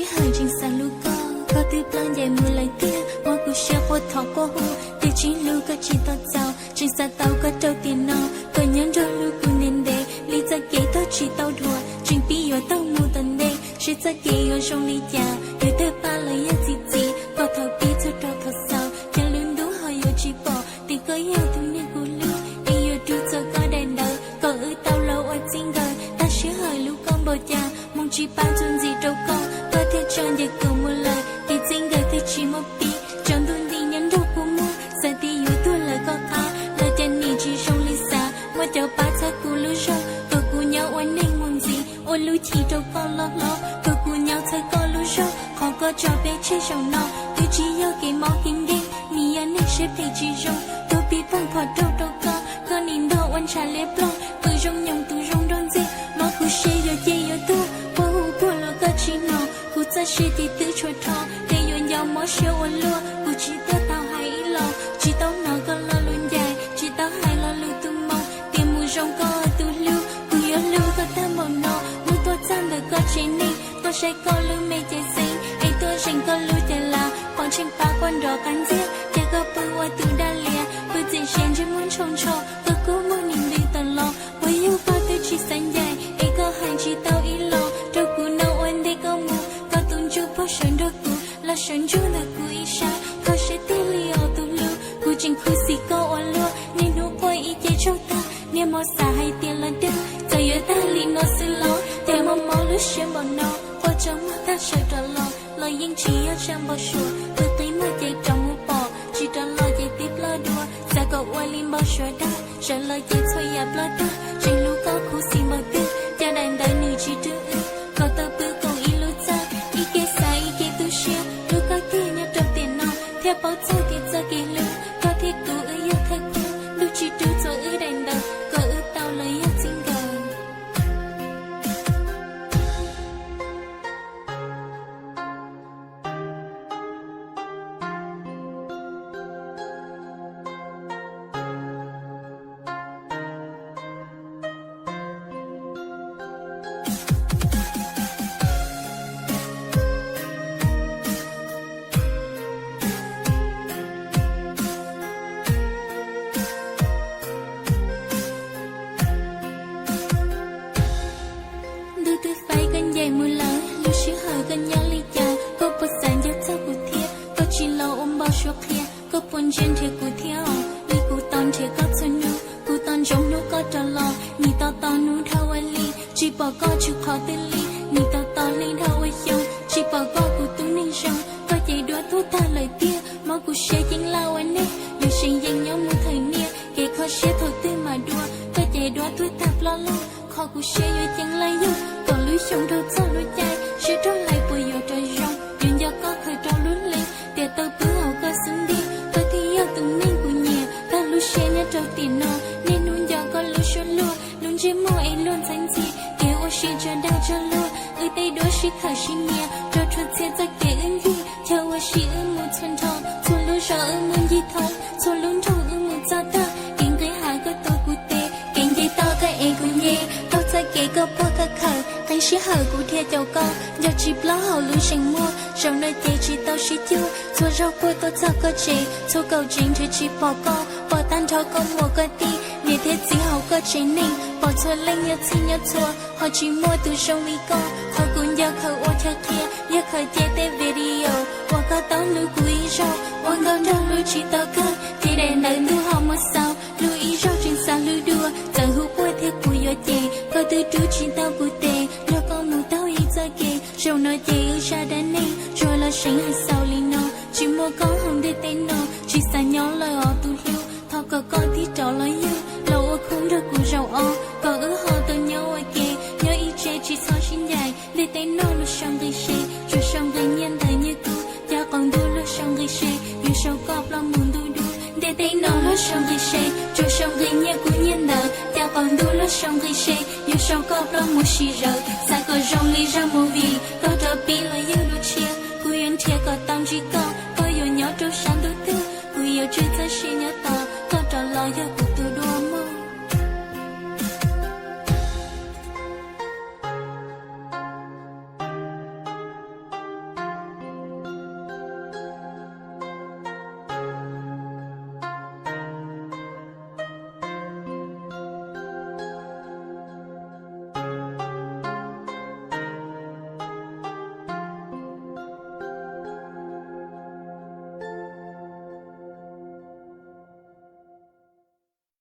Sij hawm tseem xav hlub koj, koj twb ploj ncaim mus lawm tiag. Muab kuv siab quaj thov quaj hu, twb tsis hlub koj tsis tau txaus. Tseem xav tau koj rau tiam no, koj nyob nrog hlub kuv ntev ntev li. Txoj kev tog tsis tau dhuav, tseem pib yuav taug mus tom ntej. Seb txoj kev yuav zoo li cas, yus twb pab lawm yog txi txiv. Koj thaum pib txog rau thaum xaus, cov lub ntuj ho yuav tsis pom tias koj yog tus neeg kuv hlub. Es yuav rub txog koj daim ntawv, kom wb tau los ua txij nkawm. Tag sij hawm hlub koj npaum cas, hmoov tsis pab txuas ntxiv rau koj. Koj thiaj tso nce kuv mus lawm, kev txij nkawm twb tsis muaj pib. Tsaus ntuj nti nyob nrog kuv muag, xav tias yuav tuag lawm koj qab. Los cas nim tsis zoo li xav, muaj cov pab txhawb kuv lub zog, kom kuv nyob ua neeg muaj ntxiv. Ua lub chim rau koj loj hlob, kom kuv nyob txhawb koj lub zog. Qhov koj tso peb tseg zaum no, twb tsis yog kev mob kev nkeeg, nim yog neeg siab phem tsis zoo. Tuag pib pheej phom rau rau koj, koj nim nrog ua ntshav liab ploog. Pw zoo nyoos tus zoo nrog ntxiag, mob kuv siab yuav cia yuav tuag. Puag hu puag los koj tsis hnov, kuv txoj sia ces twb tshuav rho. Tej yuav nco mob siab ua luaj, kuv tsis tuaj tau hais ib los. Tsis tau hnov koj lo lus ncaim, tsis tau hais lo lus tu moo, tias mus zoo koj tus hlub. Kuv yuav hlub koj tag npaum no, mus tuaj txog ntawm koj tsev neeg. Tuaj saib koj lub me cev xeeb, es tuaj zeem koj lub cev lav. Pom tsheej pab quaj nrov qab ntxiag, cas koj pw ua tus daj lias. Pw txim siab ntsej muag ntsho ntsho, koj kub muag nim ntws tawm los. Puas yog koj twb tsis xav ncaim, es koj hais tsis tau ib los. Rau kuv no ua ntej koj mus, koj tus ntsuj plig sawv nrog kuv, los sawv ntsug ntawm kuv ib sab. Kho siab tiag li os tus hlub, kuv tseem khuv xim koj ua luaj. Niaj hnub quaj ib ce tsaug tag, niaj hmo xav hais tias los dag. Txawm yuav tag li no xwb los, cas mob mob lub siab npaum no. Quaj tsaug muag tag sawv rov los, los yeej tsis yog tsam npau suav. Pw qi muag ces rov mus pom, tsis rov los ces twb ploj dua. Xav kom ua li npau suav dag, sawv los ces txhua yam ploj tag. Tseem hlub koj khuv xim npaum twg, cas daim ntawv nws tsis rub wb. Kom tau pw koom ib lub txaj, ib ke xav ib ke tu siab. Hlub koj tiag nyob rau tiam no, thiaj paub txog tias txoj kev hlub koj thiab kuv wb yog thawj khub. Ntuj tsis rub txuas wb daim ntawv, kom wb tau los yog txij nkawm. Ntuj twb faib koj ncaim mus lawm, lub sij hawm koj nyob li cas? Koj puas xav nco txog kuv thiab? Koj tsis los ua npau suav qhia, koj puas ntsia nrhiav kuv thiab os? Li kuv tos nrhiav koj txhua hnub, kuv tos ntsoov hnub koj rov los. Nim tos tos hnub dhau ua hli, tsis pom koj tsis qhov twg li. Nim tos tos hli dhau ua xyoo, tsis pom koj kuv tus neeg zoo. Koj ces duab tuag tag lawm tiag, mob kuv siab ceeb laj ua neeg. Yuav seev yees nyob mus thawm niaj, kev kho siab thaum twg mam dua. Koj ces duab tuag tag ploj lawm, kho kuv siab yuav ceeb laj yog. Kaum lub xyoo dhau txog lub caij, siab rog lais puas yuav rov zoo. Yuav nco koj khaws rau lub hli, tiam tau pw hauv koj xub ntiag. Koj thiaj yog tus neeg kuv nyiam, tag lub siab nyob rau tiam no. Niaj hnub nco koj lub suab luag, lub ntsej muag es luag ntxhab ntxhi. Kev ua si tso dag tso luag, wb tej duab sib thawm sib nyiam. Rau rhuav txhia txoj kev wb ncig, chaw ua si wb mus txhua nrho. Txhua lub zos wb mus ncig thoob, txhua lub nroog wb mus txog tag. Kev nqis hav koj tuav kuv tes, kev nce toj koj ev kuv nce. Taug txoj kev koj puag koj khawm, qee sij hawm kuv dhia caum koj. Nco tsis plaub hauv lub zeem muag, zaum no ces tsis tau sib cuag. Txhua zaug quaj tuaj txog koj tsev, txhua kaum tsev nrhiav tsis pom koj. Pom tag nrho koj muam koj tij, niam thiab txiv hauv koj tsev neeg. Pom txhua leej nyob txhij nyob txhua, ho tsis muaj tus zoo li koj. Qhov kuv nco khaws ua chaw qhia, yog khaws cia tej video uas koj tau hlub kuv ib zaug. Ua nkauj nraug hlub tsis tau kawg, ces daim ntawv ntuj ho muab xaus. Hlub ib zaug tseem xav hlub dua, txawm hu quaj thiab kuv yuav cem. Koj twb rub tsis tau kuv tes, nrog koj mus taug ib txoj kev. Zaum no ces wb zaj dab neeg tsuas los seev hais xaus li no. Tsis muaj koj hauv ntiaj teb no, tsis xav nyob lawm os tus hlub. Thov kom koj tig rov los yug, los ua khub nrog kuv zaum ob, kom wb ho tau nyob ua ke, nyob ib tse tsis txhob sib ncaim. Ntiaj teb no luag sau nqi se, tsuas sau nqi nyiaj ntawv nyiaj kub, cas qaum ntuj luag sau nqi se, yuav sau koj ploj mus ntuj dub. Ntiaj teb no luag sau nqi se, tsuas sau nqi nyiaj kub nyiaj ntawv, cas qaum ntuj luag sau nqi se, yuav sau koj ploj mus sim zawv.